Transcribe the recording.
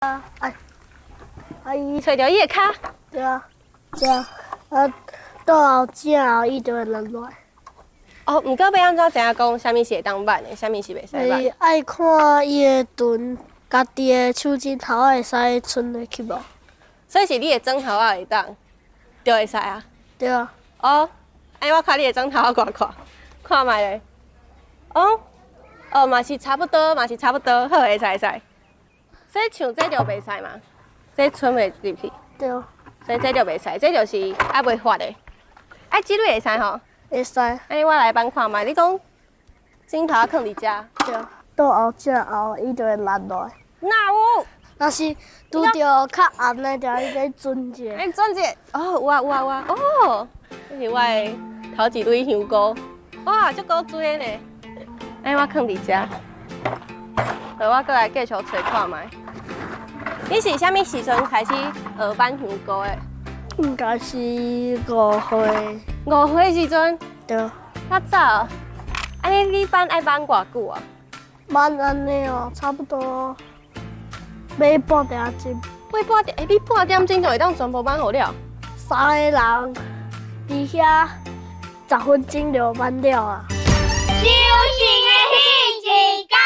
哎，啊伊揣著伊的跤。對啊，對啊，啊倒後正後伊就會爛落來。哦，毋過欲按怎知影講啥物是會當挽的，啥物是袂使挽？伊愛看伊的脣，家己的手指頭會使伸入去無？所以是你的指頭仔會當，就會使啊。對啊。哦，按呢我看你的指頭仔偌闊，看覓咧。哦，哦，嘛是差不多，嘛是差不多，好，會使會使。所以像這就袂使嘛，這伸袂入去。對啊。所以這就袂使，這就是猶未發的。哎，這蕊會使吼？會使。按呢我來挽看覓，你講指頭仔囥佇遮。對啊，倒後正後伊就會爛落來。哪有？若是拄著較暗的，就愛再轉一下。欸，轉一下。哦，有啊有啊有啊。哦，這是我的頭一蕊香菇。哇，足古錐的呢。按呢我囥佇遮。好，我閣來繼續揣看覓。你是啥物時陣開始學挽香菇的？應該是5歲。5歲時陣？對。較早。按呢你挽愛挽偌久啊？挽按呢哦，差不多欲半點鐘。欲半點？欸，你半點鐘就會當全部挽好了？三个人佇遐10分鐘就挽了啊。修行的彼一工。